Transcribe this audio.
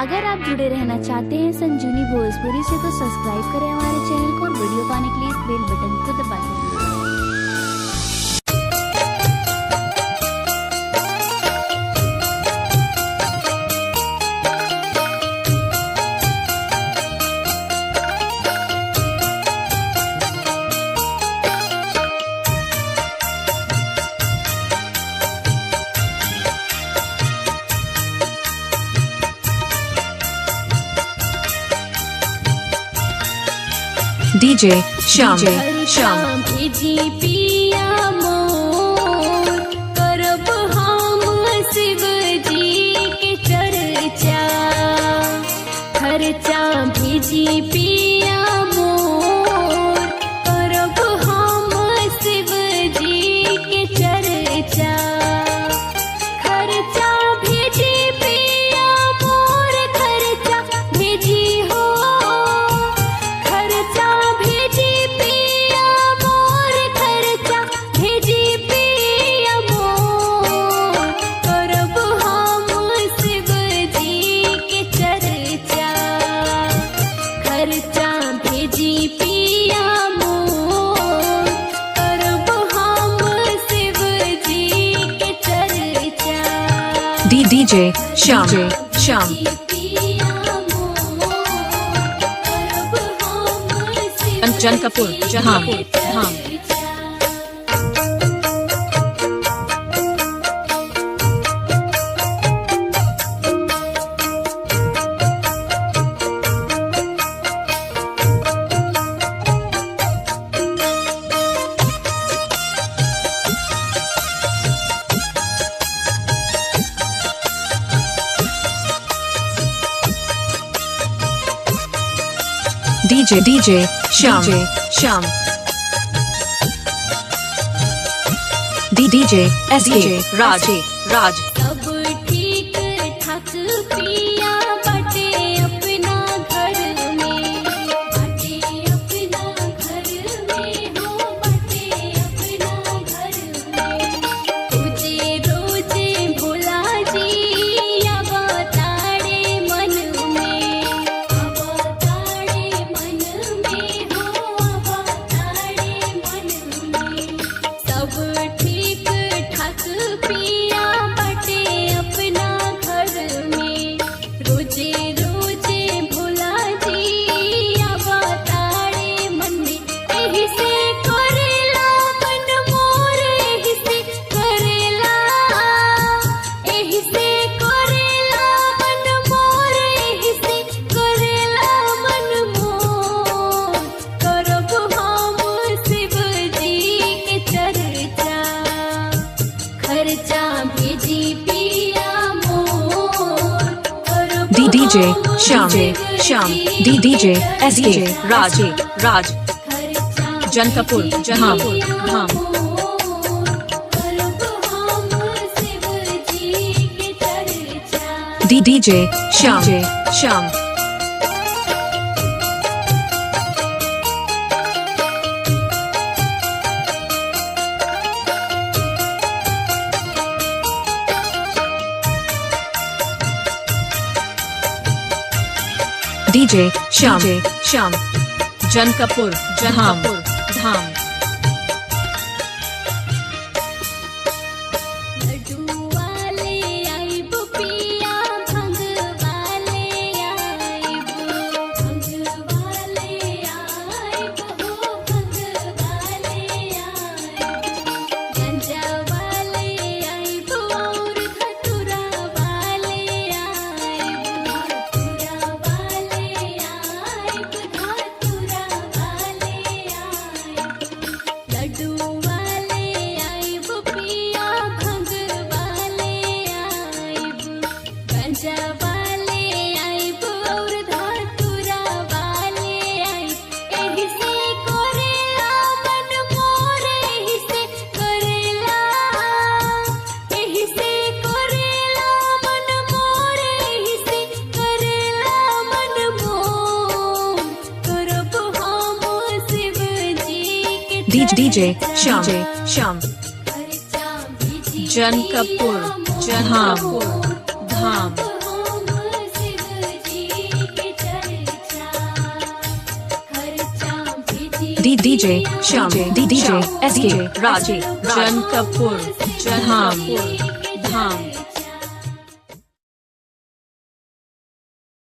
अगर आप जुड़े रहना चाहते हैं संजीवनी भोजपुरी से तो सब्सक्राइब करें हमारे चैनल को और वीडियो पाने के लिए इस बेल बटन को दबा दें। DJ Shyam Shyam जी पिया मोर करब हम शिव जी के चर्चा। खर्चा भेजी पिया मोर करब हम शिव जी के चर्चा। खर्चा भेजी पिया मोर खर्चा भेजी हो, खर्चा भेजी पिया मोर खर्चा भेजी पिया मोर करब हम शिव जी के चर्चा। खर्चा भेजी पिया मोर करब हम शिव जी के चर्चा। DJ Shyam Shyam Janakpur Janakpur Dham. DJ Shyam Shyam DJ SK Raj Raj. सब ठीक ठाक पिया बाटे अपना घर में, बाटे अपना घर में हो, बाटे अपना घर में। रोजे रोजे भोला जी अवतारे मन में, अवतारे मन में हो, अवतारे मन में। सब ठीक ठाक पिया बाटे अपना घर में, रोजे रोजे भोला जी अवतारे मन में। एही से करेला मन मोर, एही से करेला, एही से करेला मन मोर, एही से करेला मन मोर करब हम शिव जी के चर्चा। खर्चा भेजी पिया मोर करब DJ हम श्याम शिव श्याम जी DJ के SK चर्चा। राज राज Janakpur Janakpur Dham. DJ Shyam Shyam DJ Shyam Shyam Janakpur Janakpur Dham. Laddu वाले आइब पिया भंग वाले आइब, भंग वाले आइब हो, भंग वाले आइब। गंजा वाले आइब और धतूरा वाले आइब, धतूरा वाले आइब, धतूरा वाले आइब। लड्डू वाले आइब पिया भंग वाले आइब, गंजा वाले आइब और धतूरा वाले आइब। एही से करेला मन मोर, एही से करेला, एही से करेला मन मोर, एही से करेला मन मोर करब हम शिव जी के DJ चर्चा। Shyam Shyam Janakpur Janakpur Dham. D DJ Shyam D DJ S K Raj Jankapur Dham Dham.